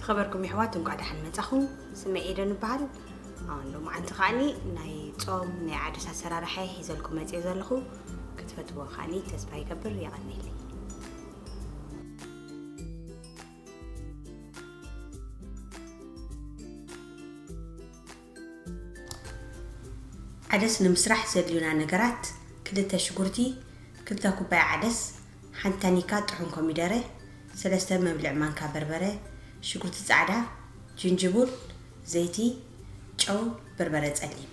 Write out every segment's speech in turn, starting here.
ኸበርኩም ይሕዋት፣ እንኳዕ ደሓን መጻኹም። ስመይ ኤደን እበሃል። ኣሁን ሎማዓንቲ ከዓኒ ናይ ጾም ናይ ዓደስ ኣሰራርሓ ሒዘልኩም መጽየ ዘለኹ። ክትፈትዎ ከዓኒ ተስፋ ይገብር። የቐንየለይ። ዓደስ ንምስራሕ ዘድልዩና ነገራት፣ ክልተ ሽጉርቲ፣ ክልተ ኩባያ ዓደስ፣ ሓንቲ ታኒካ ጥሑን ኮሚደረ፣ ሰለስተ መብልዕ ማንካ በርበረ፣ ሽጉርቲ ጻዕዳ፣ ጅንጅቡል፣ ዘይቲ፣ ጨው፣ በርበረ ጸሊም።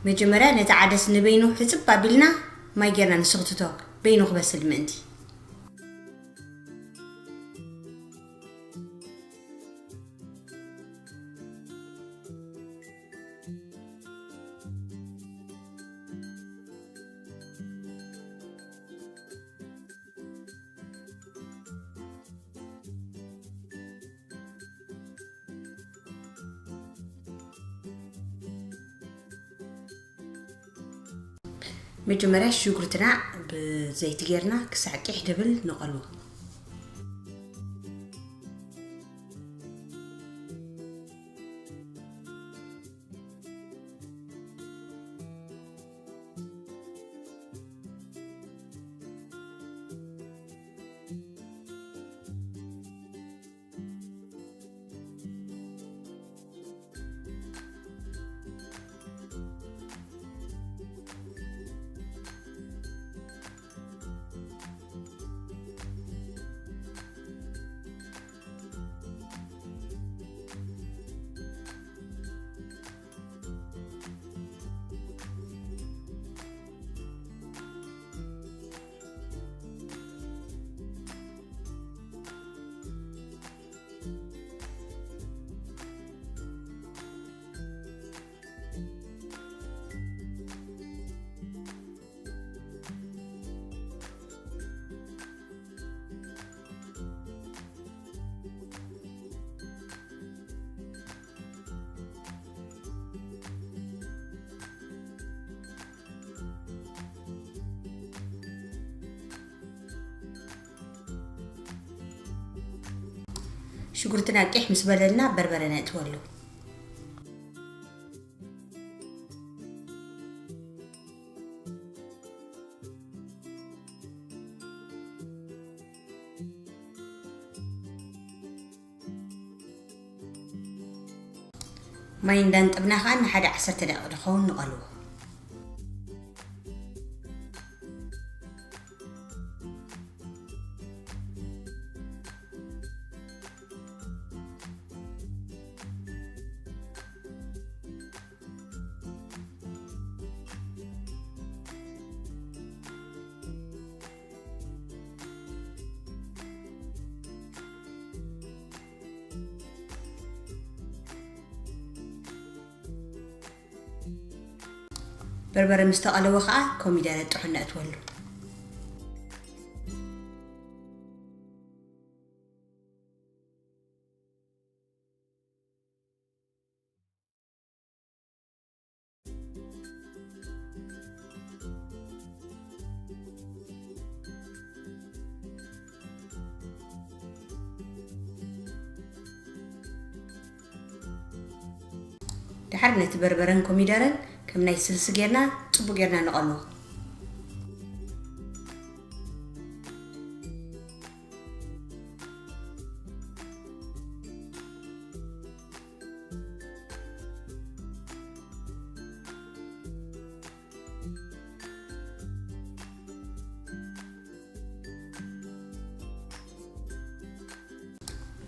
መጀመርያ ነቲ ዓደስ ንበይኑ ሕጽብ ኣቢልና ማይ ጌርና ንስኽትቶ፣ በይኑ ክበስል ምእንቲ። መጀመርያ ሽጉርትና ብዘይቲ ጌርና ክሳዕ ቂሕ ድብል ንቐልዎ። ሽጉርትና ቂሕ ምስ በለልና በርበረ ነእትወሉ። ማይ እንዳንጠብና ከኣ ንሓደ ዓሰርተ ደቂቕ ዝኸውን ንቐልዎ። በርበረ ምስ ተቐለወ ኸኣ ኮሚደረ ጥሑን ነእትወሉ። ድሓር ነቲ በርበረን ኮሚደረን ከም ናይ ስልሲ ጌርና ጽቡቕ ጌርና ንቐልዎ።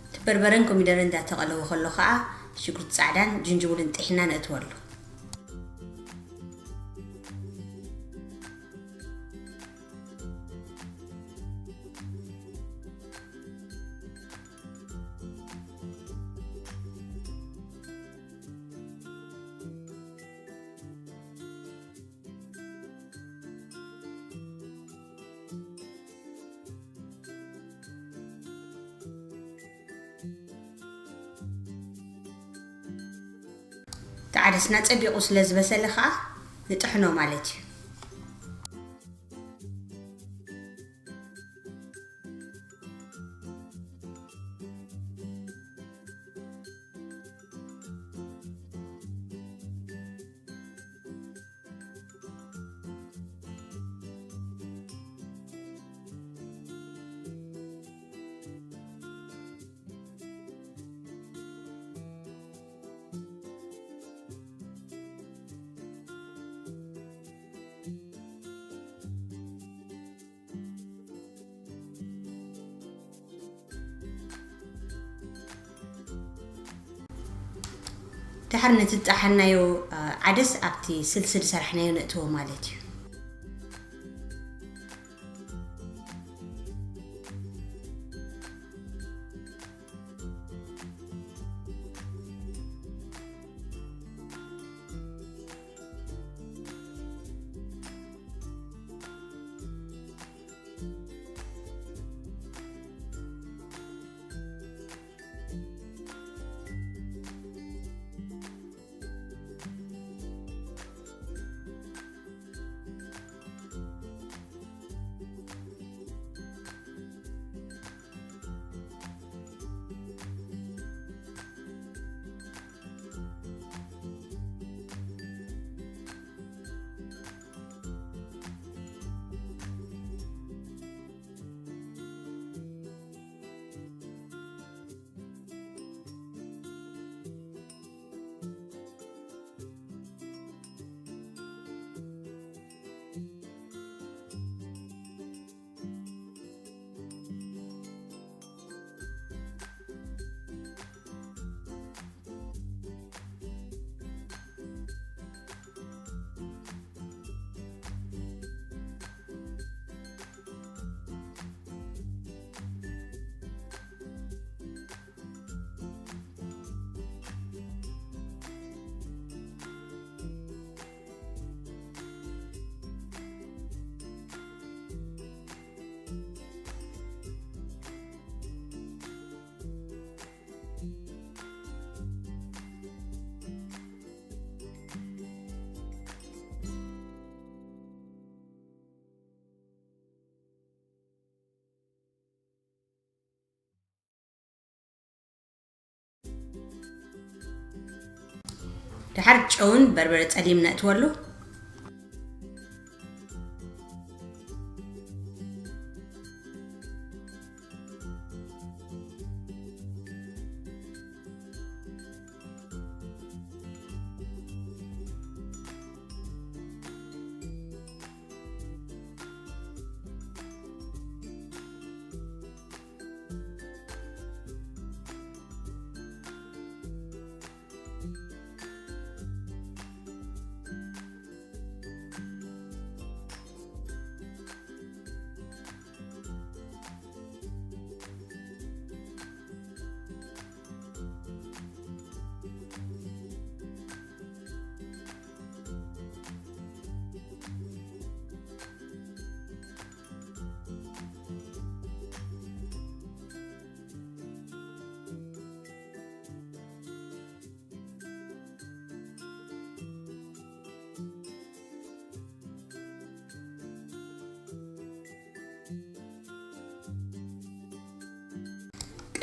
እቲ በርበረን ኮሚደረን እንዳተቐለወ ከሎ ኸኣ ሽጉርቲ ጻዕዳን ጅንጅብልን ጢሕና ነእትወሉ። ተዓደስና ጸቢቑ ስለ ዝበሰለ ኸኣ ንጥሕኖ ማለት እዩ። ድሓር ነቲ ዝጠሓናዮ ዓደስ ኣብቲ ስልሲ ዝሰራሕናዮ ነእትዎ ማለት እዩ። ድሓር ጨውን በርበረ ጸሊም ነእትወሉ።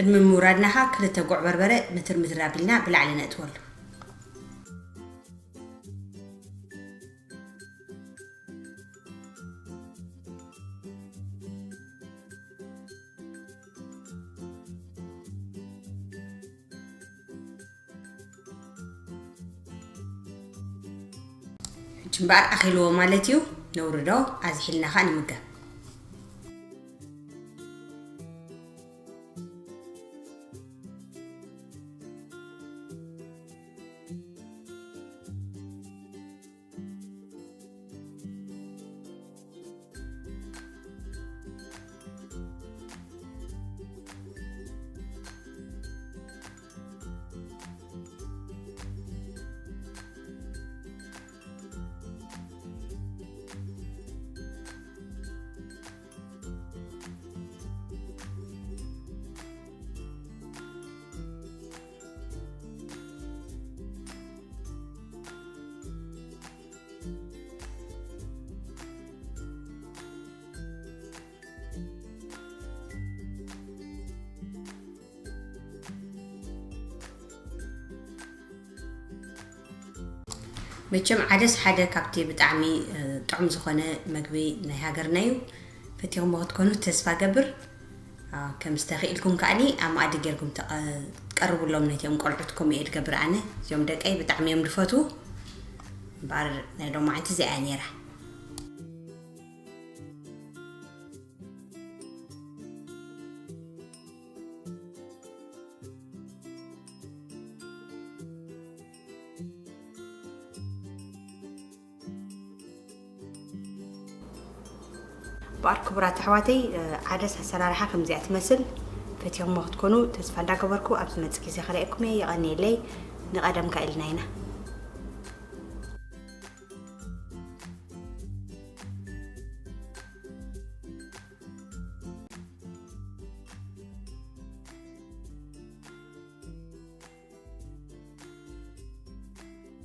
ቅድሚ ምውራድና ኸኣ ክልተ ጉዕ በርበረ ምትር ምትር ኣቢልና ብላዕሊ ነእትወሉ። ሕጂ እምበኣር ኣኺልዎ ማለት እዩ። ነውርዶ፣ ኣዝሒልና ኸኣ ንምገብ። መቸም ዓደስ ሓደ ካብቲ ብጣዕሚ ጥዑም ዝኾነ መግቢ ናይ ሃገርና እዩ። ፈቲኹሞ ክትኮኑ ተስፋ ገብር። ከም ዝተኽኢልኩም ከኣኒ ኣብ መኣዲ ጌርኩም ትቐርብሎም ነቲኦም ቆልዑት። ከምኡ እየ ዝገብር ኣነ። እዚኦም ደቀይ ብጣዕሚ እዮም ዝፈትዉ። እምበኣር ናይ ሎማዓንቲ እዚኣ እያ ነይራ። በኣር ክቡራት ኣሕዋተይ፣ ዓደስ ኣሰራርሓ ከምዚኣ ትመስል። ፈቲኹሞ ክትኮኑ ተስፋ እንዳገበርኩ ኣብ ዝመጽእ ግዜ ክረኣየኩም እየ። የቐንየለይ። ንቐደም ከኢልና ኢና።